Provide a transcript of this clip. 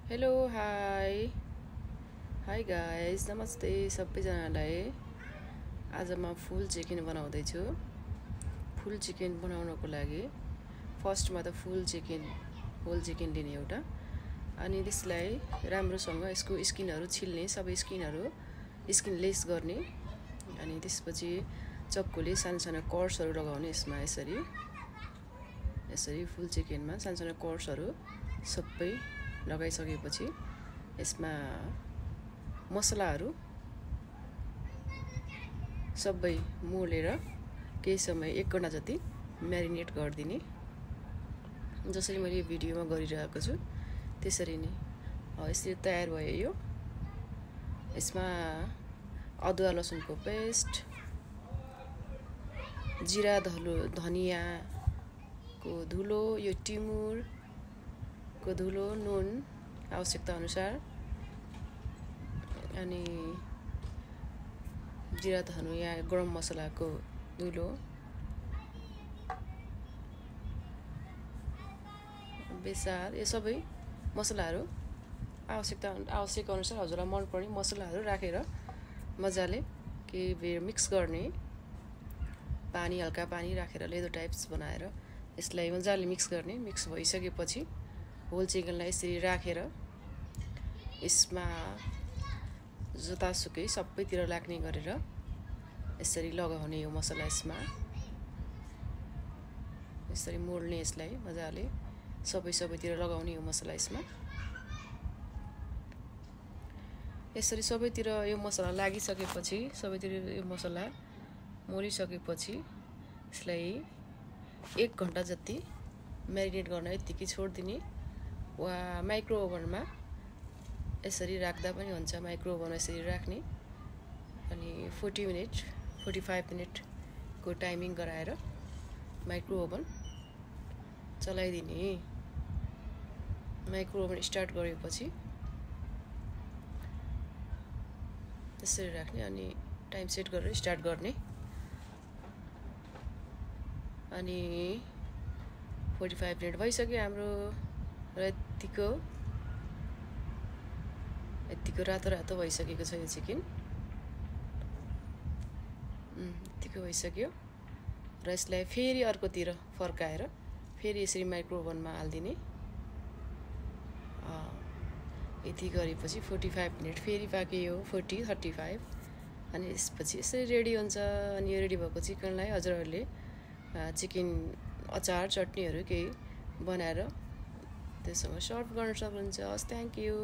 Hello hi guys, नमस्ते सबैजनालाई। आज म फुल चिकन बनाउँदैछु। फुल चिकन बनाउनको लागि फर्स्टमा त होल चिकन लिने एउटा, अनि त्यसलाई राम्रोसँग यसको स्किनहरू छिल्ने, सबै स्किन लेस गर्ने, अनि त्यसपछि चक्कुले सानो सानो कर्ड्सहरू लगाउने। यसमा यसरी फुल चिकनमा सानो सानो कर्ड्सहरू सबै लगाइसकेपछि यसमा मसलाहरू सबै मोलेर केही समय 1 घण्टा जति म्यारिनेट गरिदिने। जसरी मैले भिडियोमा गरिरहेको छु त्यसरी नै यसरी तयार भयो यो। यसमा अदुवा लसुनको पेस्ट, जिरा धनियाँको धुलो, यो टिमुरको धुलो, नुन आवश्यकता अनुसार, अनि जिरा धनियाँ गरम मसलाको धुलो, बेसार, यो सबै मसलाहरू आवश्यक अनुसार हजुरलाई मनपर्ने मसलाहरू राखेर मजाले मिक्स गर्ने। हल्का पानी राखेर लेदो टाइप्स बनाएर यसलाई मजाले मिक्स गर्ने। मिक्स भइसकेपछि होल चिकनलाई यसरी राखेर यसमा जतासुकै सबैतिर लाग्ने गरेर यसरी लगाउने। यो मसला यसरी मोल्ने, यसलाई मजाले सबैतिर लगाउने। यो मसला यसरी सबैतिर यो मसला लागिसकेपछि, सबैतिर यो मसला मोलिसकेपछि यसलाई 1 घण्टा जति म्यारिनेट गर्न यत्तिकै छोडिदिने। वा माइक्रो ओभनमा यसरी राख्दा पनि हुन्छ। माइक्रो ओभनमा यसरी राख्ने, अनि 45 मिनटको टाइमिङ गराएर माइक्रो ओभन चलाइदिने। माइक्रो ओभन स्टार्ट गरेपछि त्यसरी राख्ने, अनि टाइम सेट गरेर स्टार्ट गर्ने। अनि 45 मिनट भइसक्यो हाम्रो, र यत्तिको रातो भइसकेको छ यो चिकन। यत्तिको भइसक्यो, र यसलाई फेरि अर्कोतिर फर्काएर फेरि यसरी माइक्रो ओभनमा हालिदिने। यति गरेपछि 45 मिनट फेरि पाक्यो, 35, अनि यसपछि यसरी रेडी हुन्छ। अनि यो रेडी भएको चिकनलाई हजुरहरूले चिकन अचार, चटनीहरू केही बनाएर त्यससँग सर्भ गर्न सक्नुहुन्छ। Thank you.